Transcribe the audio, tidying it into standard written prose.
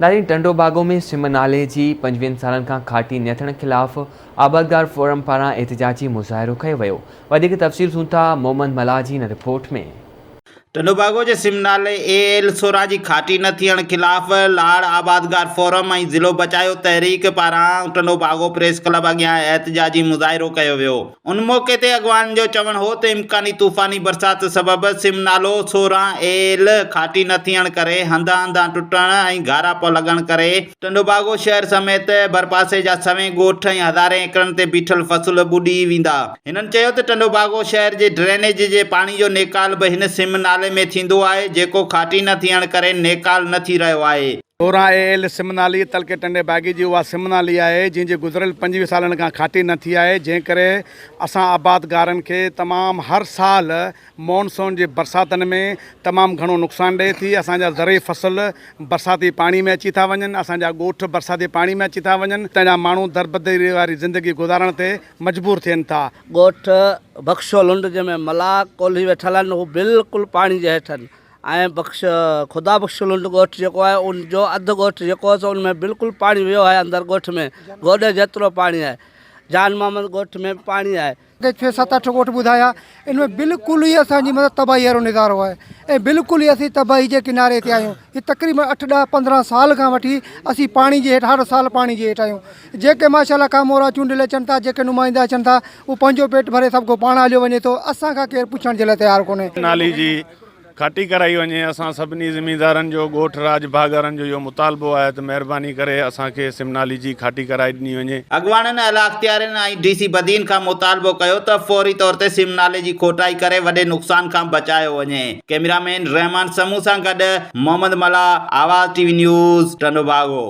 نارين ٽنڊوباگو ۾ سم نالي جي پنجويهن سالن کان کاٽي نه ٿيڻ خلاف آبادگار فورم پاران احتجاجي مظاهرو ڪيو ويو. وڌيڪ تفصيل سون ٿا محمد ملاح جي هن رپورٽ ۾. ٽنڊوباگو جي سم نالي اي ايل 16 جي کاٽي نه ٿيڻ خلاف لاڙ آبادگار فورم ۽ ضلعو بچايو تحريڪ پاران ٽنڊوباگو پريس ڪلب اڳيان احتجاجي مظاهرو ڪيو ويو. ان موقعي تي اڳواڻن جو چوڻ هو ته امڪاني طوفاني برسات سبب سم نالو 16 اي ايل کاٽي نه ٿيڻ ڪري هنڌان هنڌان ٽٽڻ ۽ گهارا پو لڳڻ ڪري ٽنڊوباگو شهر سميت ڀرپاسي جا سوين ڳوٺ ۽ هزارين ايڪڙن تي بيٺل فصل ٻڏي ويندا. هنن چيو ته ٽنڊوباگو شهر جي ڊرينيج جي پاڻي جو نيڪال به هن سم نالي ۾ ٿيندو آهي جيڪو کاٽي نه ٿيڻ ڪري نيڪال نه ٿي رهيو آهي. 16 اي ايل سم نالي تعلقي ٽنڊي باگي جي اها سم نالي آهي جنهن جي گذريل 25 سالن کان کاٽي نه ٿي آهي جنهن ڪري اسان آبادگارن کي تمام هر سال مون سون جي برساتن ۾ تمام گهڻو نقصان ڏئي ٿي اسان جا زرعي فصل برساتي پاڻي ۾ اچي ٿا وڃن اسان جا ڳوٺ برساتي پاڻي ۾ اچي ٿا وڃن اتان جا ماڻهو دربدري واري زندگي گذارڻ تي مجبور ٿين ٿا. ڳوٺ بخشو لنڊ جنهن ۾ ملاح ڪولهي ويٺل آهن هو بلڪل پاڻي جي هيٺ آهن ۽ بخش خدا بخش لنڊ ڳوٺ جيڪو آهي ان جو اڌ ڳوٺ جيڪو آهي سو ان ۾ بلڪل پاڻي ويو آهي اندر ڳوٺ ۾ گوڏي جيترو پاڻي آهي جان محمد ڳوٺ ۾ به پاڻي آهي. ڇهه ست اٺ ڳوٺ ٻڌايا ان ۾ بلڪل ئي اسان جي مطلب تباهي وارو نظارو آهي ۽ بلڪل ئي اسين تباهي جي ڪناري تي آهيون هي تقريبن اٺ ڏهه 15 سال کان وٺي اسين پاڻي جي هيٺ هر سال پاڻي جي هيٺ آهيون جيڪي ماشاء الله ڪامورا چونڊيل اچن ٿا جيڪي نمائندا اچن ٿا هو پنهنجو پيٽ ڀري سڀ ڪو پاڻ هليو وڃي ٿو اسان کان ڪير پڇڻ جي لاء تيار ڪونهي. نالي جي کاٽي ڪرائي وڃي اسان سڀني زميندارن جو ڳوٺ راڄ ڀاڳارن جو اهو مطالبو آهي ته مهرباني ڪري اسان کي سم نالي جي کاٽي ڪرائي ڏني وڃي. اڳواڻن اعليٰ اختيارين ۽ ڊي سي بدين کان مطالبو ڪيو ته فوري طور تي سم نالي جي کوٽائي ڪري وڏي نقصان کان بچايو وڃي. ڪئميرا مين رحمان سمون سان گڏ Muhammad Mallah, Awaz T V news, Tando Bago.